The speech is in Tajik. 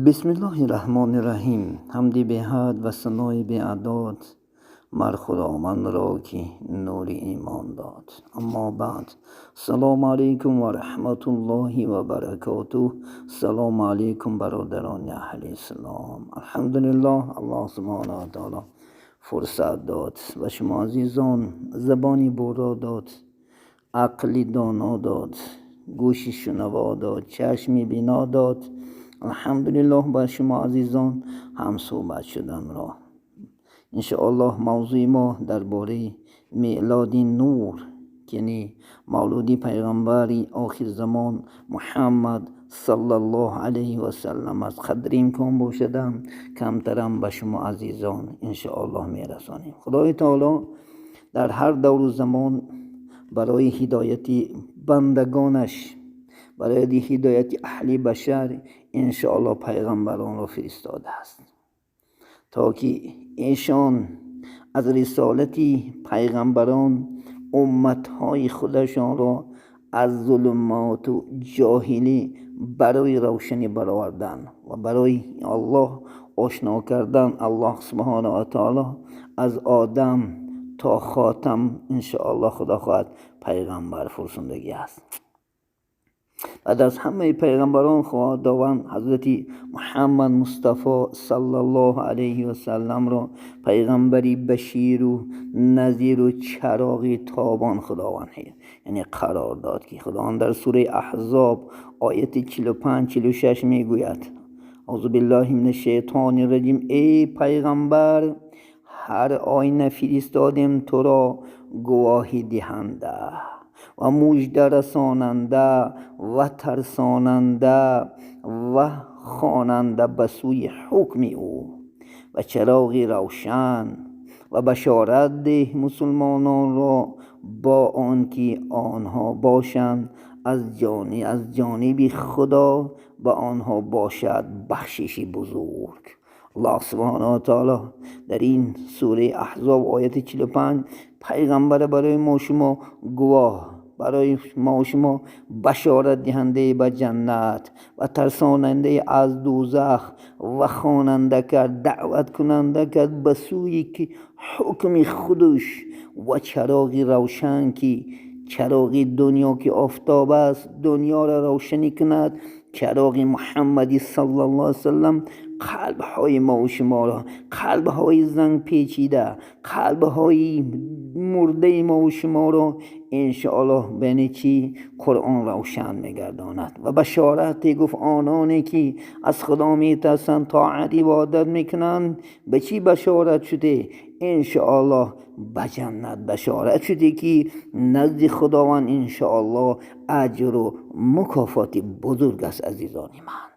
Бисмиллоҳи раҳмони раҳим. Ҳамди беҳад ва санои беадод мар Худовандро, ки нури имон дод. Аммо баъд, салому алайкум ва раҳматуллоҳи ва баракотуҳ. Салому алайкум, бародарони аҳли ислом. Алҳамдулиллоҳ, Аллоҳ субҳонаҳу ва таъоло фурсат дод ба шумо азизон, забони буро дод, ақли доно дод, гӯши шунаво дод, чашми бино дод. Алҳамдулиллоҳ, ба шумо азизон ҳамсӯҳбат шуданро. Иншоаллоҳ, мавзӯи мо дар бораи мелоди нур, яъне мавлуди пайғамбари охирзамон Муҳаммад саллаллоҳу алайҳи васаллам аст. Қадри имкон бошадам, камтарам ба шумо азизон иншоаллоҳ мерасонем. Худои таоло дар ҳар давру замон барои ҳидояти бандагонаш, барои ҳидояти аҳли башар иншоаллоҳ пайғамбаронро фиристодааст, то ки эшон аз рисолати пайғамбарон умматҳои худашонро аз зулумоту ҷоҳилӣ барои равшанӣ баровардан ва барои Аллоҳ ошно кардан. Аллоҳ субҳонаҳу ва таоло аз Одам то Хотам иншоаллоҳ, Худо хоҳад, пайғамбар фурсундагӣ аст. Баъд аз ҳамаи пайғамбарон Худованд ҳазрати Муҳаммад Мустафо саллаллоҳу алайҳи васалламро пайғамбари баширу назиру чароғи тобон Худованд яъне қарор дод, ки Худованд дар сураи Аҳзоб ояти 45, 46 мегӯяд: аузу биллаҳи мин шайтони раҷим. Эй пайғамбар, ҳар оина фиристодем туро гувоҳӣ диҳанда ва мужда расонанда ва тарсонанда ва хонанда ба сӯи ҳукми ӯ ва чароғи равшан, ва башорат деҳ мусулмононро бо он ки онҳо бошанд аз ҷониби Худо ба онҳо бошад бахшиши бузург. Аллоҳ субҳонаҳу ва таоло дар ин сураи Аҳзоб ояти 45 пайғамбара барои мо шумо гувоҳ, барои мо шумо башорат диҳандаи ба ҷаннат ва тарсонандаи аз дӯзах ва хонанда кард, даъваткунанда кард ба сӯи ки ҳукми худаш ва чароғи равшан, ки чароғи дунё, ки офтоб аст, дунёро равшанӣ кунад. Чароғи Муҳаммади саллаллоҳу алайҳи васаллам қалбҳои мо шуморо, қалбҳои зангпечида, қалбҳои мурдаи мо шуморо иншоаллоҳ яъне чӣ Қуръон равшан мегардонад. Ва башорате гуфт: ононе ки аз Худо метарсанд, тоат ибодат мекунанд, ба чӣ башорат шуде? Иншоаллоҳ ба ҷаннат башорат шуде, ки назди Худованд иншоаллоҳ аҷру мукофоти бузург аст. Азизони ман.